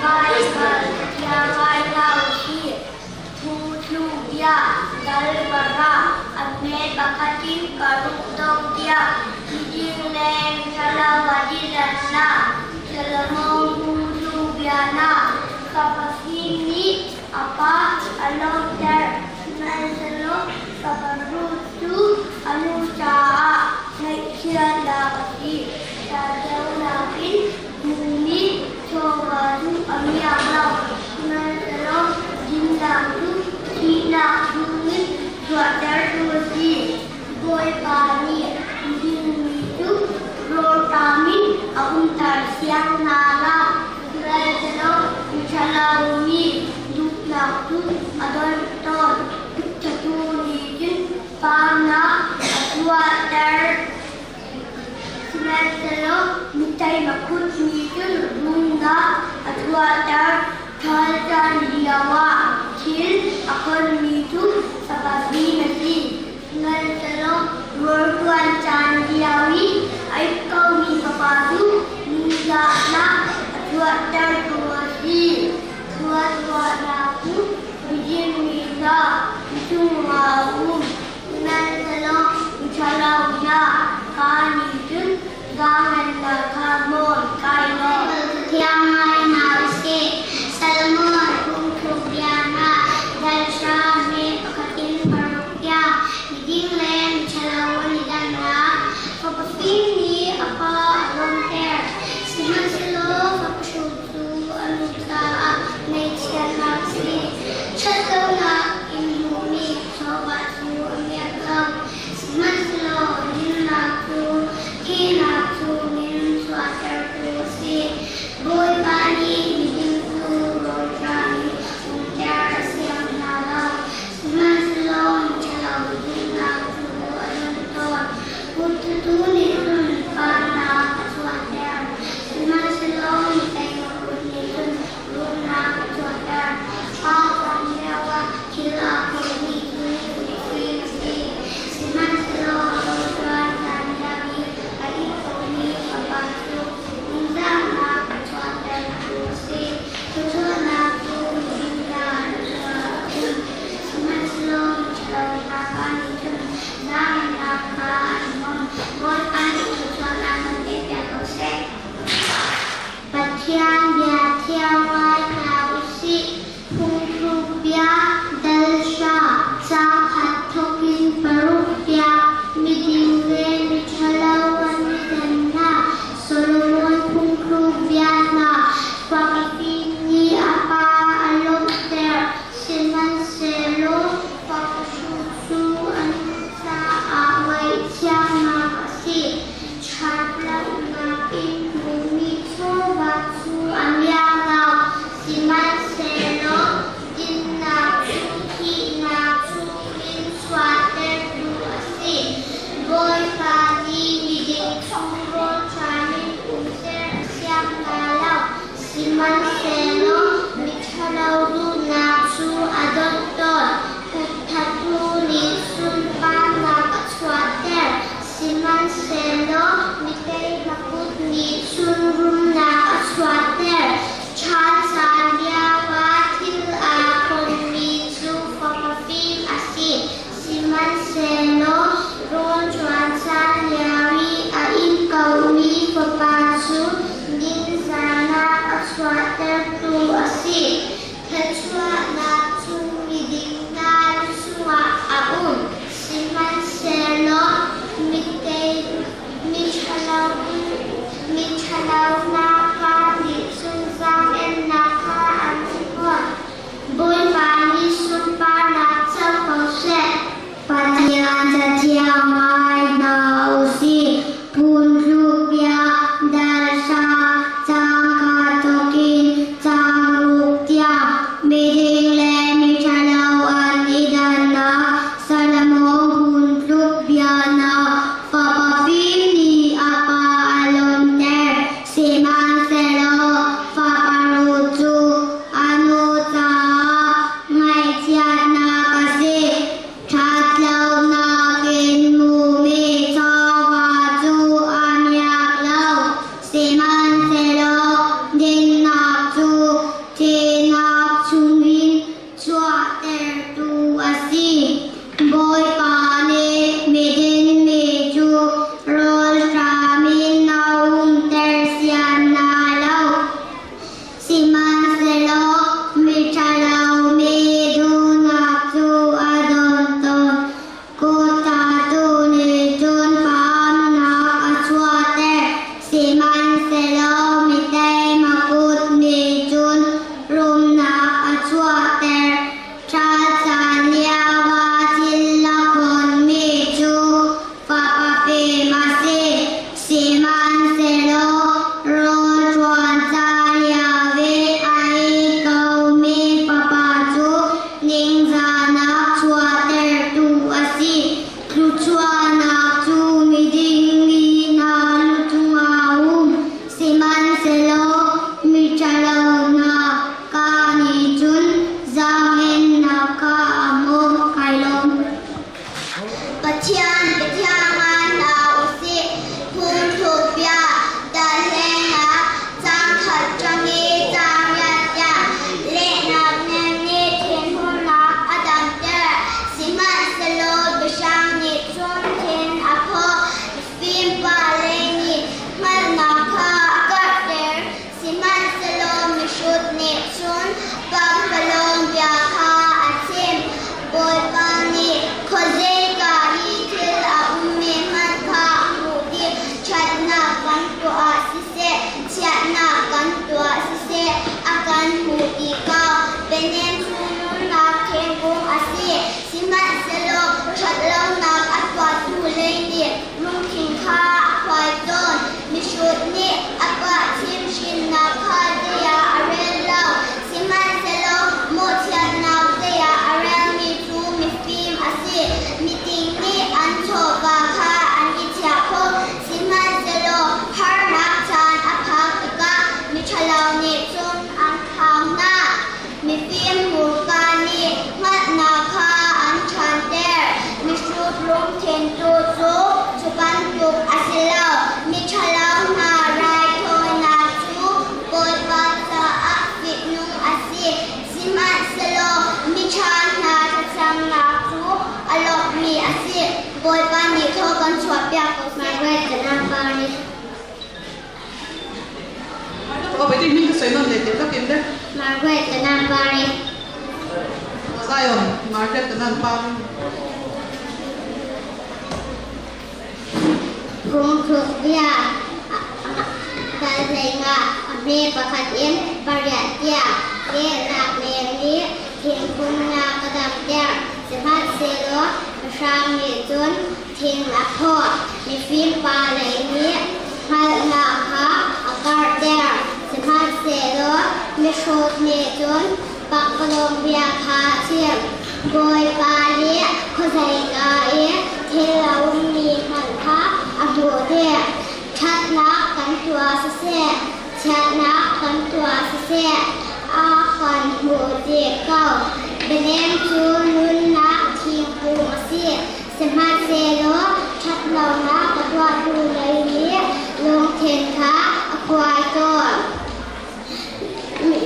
Baibal thiang ngai hna u sih. Thu thlu bia dal pahra a hme pakhat in paruk dong tiah miding le miṭhalo a dilannak Solomon thu thlu bia hna fapa fim nih a pa a lawmhter. Sihmanhsehlaw fapa hrut cu a nu caah ngaihchiatnak a si. Ceunak in hmuhmi chawva cu a miak lo, sihmanhsehlaw dinnak cu thihnak chungin chuahtertu a si. Bawipa nih midingmi cu rawlṭam in a umter siang hna lo, sihmanhsehlaw miṭhalo mi duhnak cu a donh tawn. Ṭhatu nih cun pamnak a chuahter. Sihmanhsehlaw miteima kut nih cun rumnak a chuahter. Ṭhal caan lioah thil a khonmi cu sapasi a si. Sihmanhsehlaw rawl caan lio i a it komi fapa cu ningzahnak a chuahtertu a si. Thluachuahnak cu miding mi hna cungah a um. Sihmanhsehlaw miṭhalo hna kaa nih cun zaangennak kha nawl kai law. Thiang ngai hna u sih. Solomon phungthluk bia hna dal hra hme pakhat in paruk tiang miding le miṭhalo an i dannak fapa fim nih a pa a lawmter. Sihmanhsehlaw fapa hrut cu a nu caah ngaihchiatnak a si. Ṭhatlonak in hmuhmi chawva cu a miak lo, sihmanhsehlaw dinnak cu thihnak chungin chuahter. Sihmanhsehlaw miteima kut nih cun rumnak a chuahter. Ṭhal caan lioah thil a khonmi cu fapa fim a si. Sihmanhsehlaw rawl ṭuan caan lio i a ei komi fapa cu ningzahnak chuahtertu a si. Thluachuahnak cu miding mi hna lu cungah a um, sihmanhsehlaw miṭhalo hna kaa nih cun zaangennak kha a hmuh. Kai lawm. Pathian biathiang ah hna usih. Phungthluk bia dahlengah caangkhat ṭang i caanriat tiah lehnak nem nih thinhunnak a damter. Sihmanhsehlaw biahrang nih cun thin a phawh. Mifim pale nih hngalhnak kha a karhter. Sihmanhsehlaw mihrut nih cun pangpalawng bia kha a chim. Bawipa nih khuazeika i thil a ummi hmanh kha a hmuh dih. Ṭhatnak kan tuah ah siseh, chiatnak kan tuah siseh, a kan hmuh dih ko. Bianem cu nunnak thingkung a si. Sihmanhsehlaw ṭhatlonak a tuahtu lei nih lungthin kha a khuai tawn. Mihrut nih a pa chimhhrinnak kha zei ah a rel lo. Sihmanhsehlaw mawhchiatnak zei ah a relmi cu mifim a si. Miting nih an chawva kha an i chiah khawh. Sihmanhsehlaw harnak caan a phak tikah miṭhalo nih cun an thlau hna. Mifim hmurka nih hngalhnak kha an ṭhanter. Mihrut lungthin tu cu cu bantuk a si lo. Miṭhalo hna raithawinak cu Bawipa caah fihnung a si. Sihmanhsehlaw miṭha hna thlacamnak cu a lawmhmi a si. Bawipa nih thaw kan chuahpiak ko seh. Margaret Canaan Paris. Margaret Canaan Paris. Zion, Margaret Canaan Paris. Phungthluk bia dal hleinga a hme pakhat in pariat tiang lehnak leng nih thinhunnak a damter. Sihmanhsehlaw pahrang nih cun thing a phawh. Mifim pa lei nih hngalhnak kha a karhter. Sihmanhsehlaw mihrut nih cun pakpalawng bia kha a chim. Bawipa nih khuazeika i thil a ummi hmanh kha a hmuh dih. Ṭhatnak kan tuah siseh, chiatnak kan tuah siseh, a kan hmuh dih ko. Bianem cu nunnak thingkung a si. Sihmanhsehlaw ṭhatlonak a tuahtu lei nih lungthin kha a khuai tawn.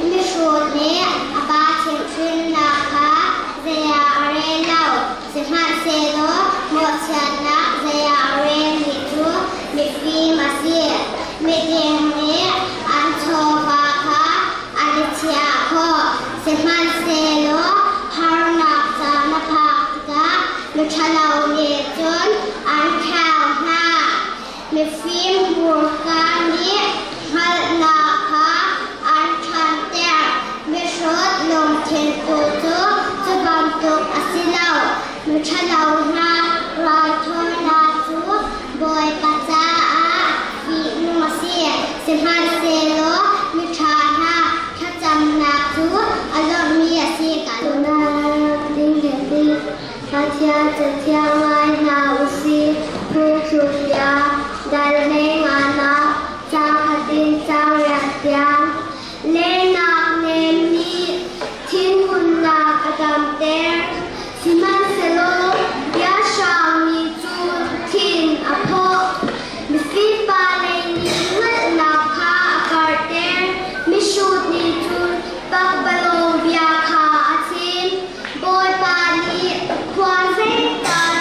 Mihrut nih a pa chimhhrinnak kha zei ah a rel lo, sihmanhsehlaw mawhchiatnak zei ah a relmi cu mifim a si. Miding nih an chawva kha an i chiah khawh, sihmanhsehlaw harnak caan a phak tikah miṭhalo nih cun an ṭhao hna. Mifim hmurka nih hngalhnak kha an ṭhanter. Mihrut lungthin tu cu cu bantuk a si lo. Miṭhalo hna raithawinak cu Bawipa caah fihnung a si. Sihmanhsehlaw miṭha hna thlacamnak cu a lawmhmi a si. Tunak ding Pathian cathiang ngai hna usih. Phungthluk bia dal hleinganak caang khat in caang riat tiang. Lehnak nem nih thinhunnak a damter. Sihmanhsehlaw biahrang nih cun thin a phawh. Mifim pa lei nih hngalhnak kha a karhter. Mihrut nih cun pakpalawng bia kha a chim. Bawipa nih khua zeital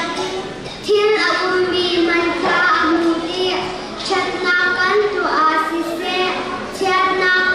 thil a ummi hmanh kha a hmuh dih. Ṭhatnak kan tuah ah siseh, chiatnak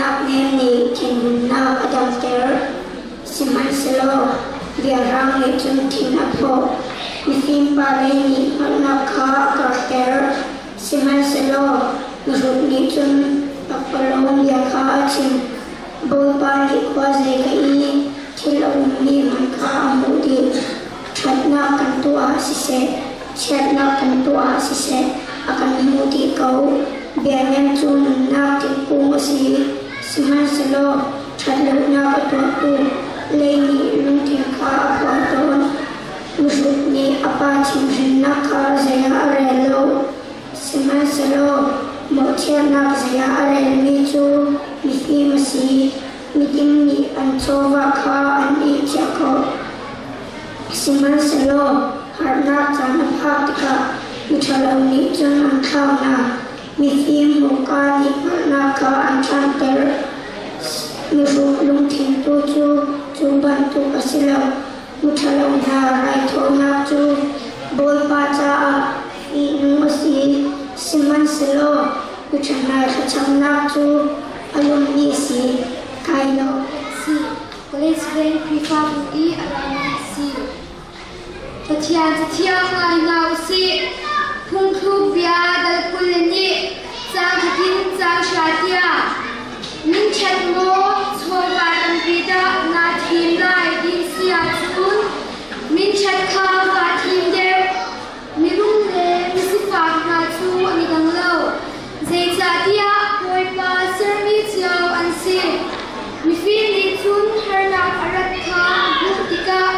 Biachimnak nem nih thinhunnak a damter. Sihmanhsehlaw biahrang nih cun thin a phawh. Mifim pale nih hngalhnak kha a karhter. Sihmanhsehlaw mihrut nih cun pakpalawng bia kha a chim. Bawipa nih khua zei ka i thil a ummi hmanh kha a hmuh dih. Ṭhatnak kan tuah ah siseh, chiatnak kan tuah ah siseh, a kan hmuh dih ko. Bianem cu nunnak thingkung a si. Sihmanhsehlaw ṭhatlonak a tuahtu lei nih lungthin kha a phuah tawn. Mihrut nih a pa chimhhrinnak kha zei ah a rel lo. Sihmanhsehlaw mawhchiatnak zei ah a relmi cu mifim a si. Miding nih an chawva kha an i chiah khawh. Sihmanhsehlaw harnak caan a phak tikah miṭhalo nih cun an thlauh hna. Mifim hmurka nih hngalhnak kha an ṭhanter. Mihrut lungthin tu cu cu bantuk a si lo. Miṭhalo hna raithawinak cu Bawipa caah fihnung a si, sihmanhsehlaw miṭha hna thlacamnak cu a lummi a si. Kai lawm. Si. College Veng Khrihfabu i a rami a si. Pathian cathiang ngai hna usih. Phungthluk bia dal 20 le nih caang khatin caang hra tiang Minṭhat maw chawva tampi dah naa thim lai ti si ahcun minṭhat kha vaa thim deuh. Mirum le misifak hna cu an i dang lo. Zeicahtiah Bawipa sermi cio an si. Mifim nih cun harnak a rat kha a hmuh tikah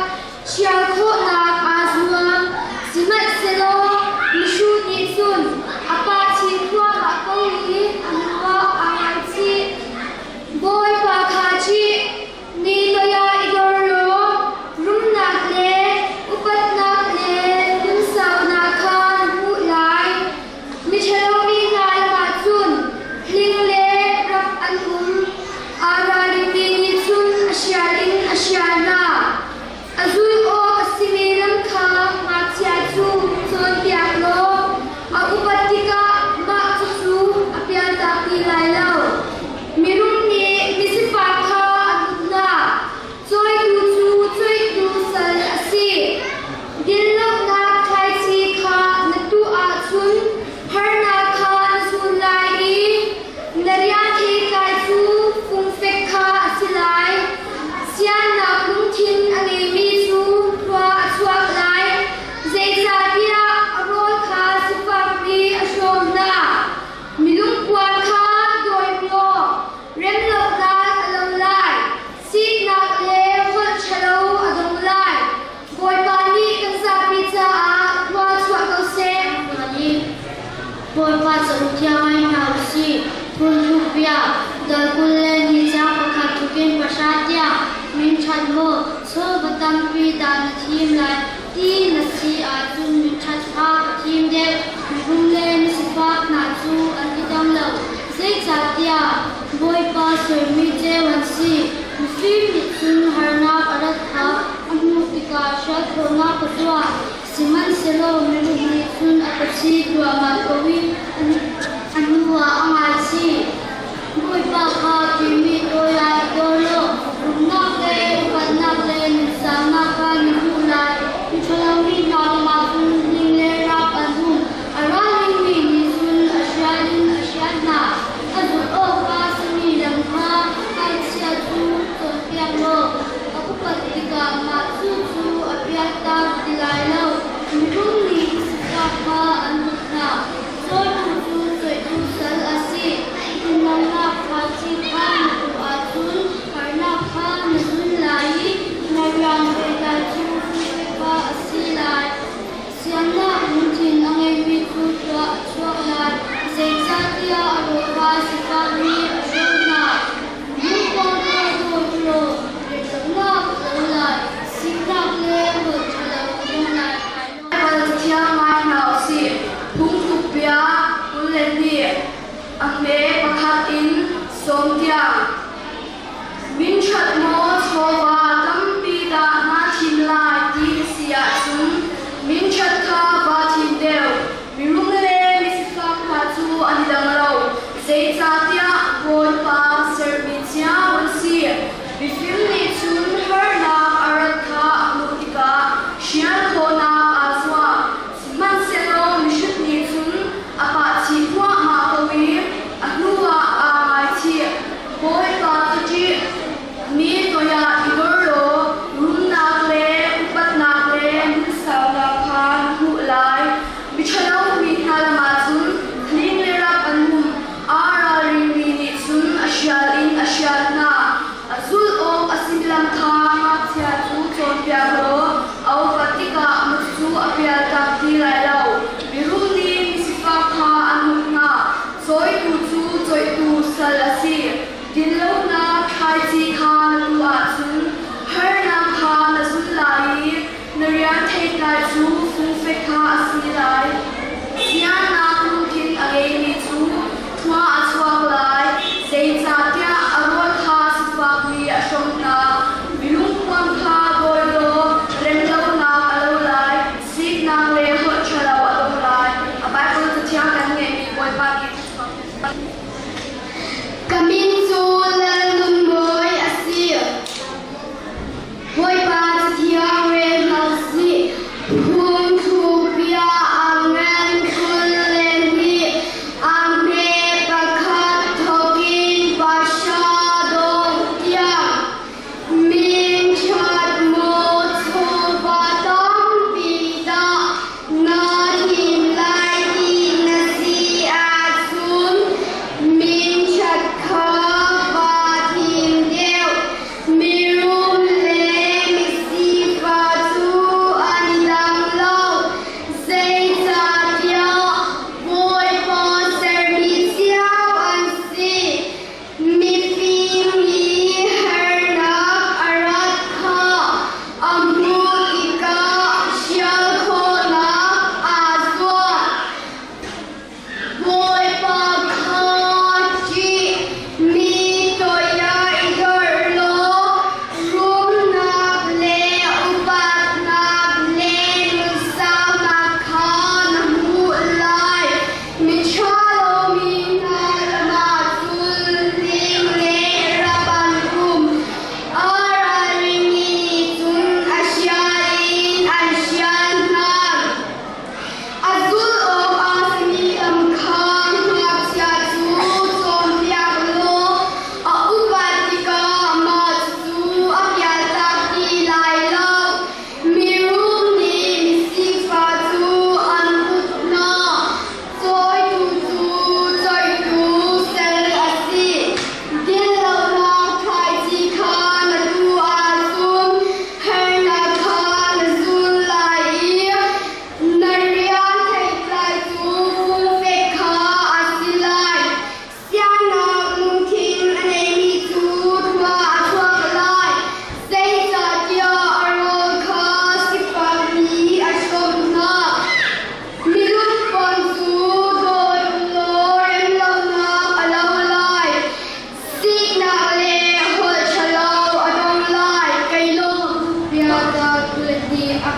Hrial khawhnak aa zuam. Sihmanhsehlaw mihrut nih cun a pa chin thluahmah ko i a hnu ah aa ngaichih. Bawipa kha ṭih, mi toiah i dor law rumnak le upatnak le lungsaunak kha na hmuh lai. Miṭhalo mi hna lakah cun hling le rap an um. Aa ralringmi nih cun a hrial in a hrial hna. A zulh awk a simi lam kha ngakchia cu cawnpiak law a upat tikah mah cucu a pialtak ti lai lo. Mirum nih misifak kha a hlut hna. Cawitu cu coihtu sal a si. Dinlonak thlaici kha na tuh ahcun harnak kha na zun lai i na rian theitlai cu fungfek kha a si lai. Siannak lungthin a ngeimi cu khua a chuak lai, zeicahtiah a rawl kha sifakmi a hrawm hna. Milungpuar kha dawi law remlonak a lo lai. Siknak le holh ṭhalo a dong lai. Bawipa nih kan zapi caah khua chuah ko seh. Bawipa cauk thiang ngai hna u sih. Phunhluk bia, dal 20 le ni caang pakhat thawkin pahra tiang min ṭhat maw, chawva tampi dah na thim lai ti na si ahcun min ṭhat kha ka thim deuh. Mirum le misifak hna cu an i dang lo. Zeicahtiah Bawipa sermi ceu an si. Mifim nih cun harnak a rat kha a hmuh tikah hrial khawhnak ka tuah. Sihmanhsehlaw mirum nih cun a ka chi duahmah ko i a hnuah a ngaichih. Bawipa kha timi tawi ah i dor law rumnak le upatnak le nunsaunak kha na hmuh lai. Miṭhalo mi hna lamah cun hling le rap an um. A ralringmi nih cun a hrial in a hrial hna. A zulh awk a simi lam kha ngaichia cu cawnpiak law a upat tikah mah cucu a pialtak ti lai lo. Mirum nih sifak kha an dawt hna. Cawtu cu coihtu sal a si. Dinlonak thlaici kha na tuh ahcun harnak kha na zun lai i na rian pehtlai cu fungfek kha a si lai. Siannak lungthin a ngeimi cu tuah a chuak lai, zeicahtiah a rawl kha sifakmi a hrawm hna. Lungpang kha dawi u law remlonak a lo lai, siknak le holh ṭhalo a dong lai. Baibal cathiang ngai hna u sih. Phungthluk bia 22 a hme pakhat in sawm tiang. Minṭhat maw chawva tampi dah naa thim lai ti na si ahcun minṭhat kha vaa thim deuh. Mirum le misifak hna cu an i dang lo, zeicahtiah Bawipa sermi.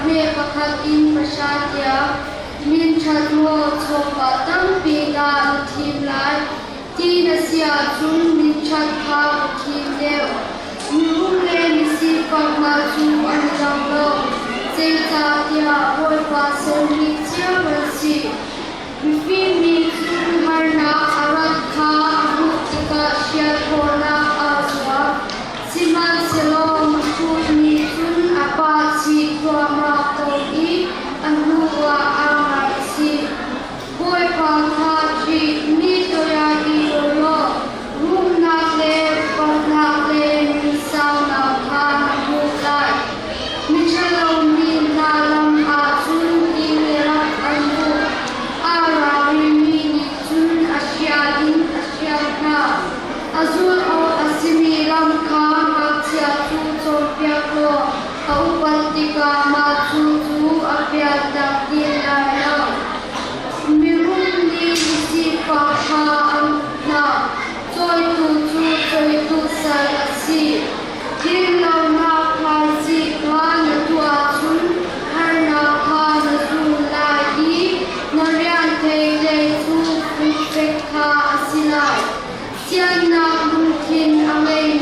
hme pakhat in pahra tiang minṭhat maw chawva tampi dah na thim lai ti na si ahcun minṭhat kha va thim deuh. Mirum le misifak hna cu an i dang lo, zeicahtiah Bawipa sermi cio an si. Mifim mi cu harnak a rat kha a hmuh tikah hrial khawhnak aa zuam. Sihmanhsehlaw mihrut nih cun a pah chih thluahmah ko i a hnuah aa ngaihchih. Bawipa kha ṭih, mi toiah i dor law rumnak le upatnak le nunsaunak kha na hmuh lai. Miṭhalo mi hna lam ah cun ti le rak an hmuh. Aa ralringmi nih cun a hrial in a hrial hna. A zulh awk a simi lam kha ngakchia cu cawnpiak law a upat tikah mah cu cu a pialtak ti lai lo. Mirum nih misifak kha an uk hna, cawitu cu cawitu sal a si. Dinlonak thlaici kha na tuah ahcun harnak kha na zul lai i na rian theitlei cu fuhpek kha a si lai. Siannak lungthin a ngeimi.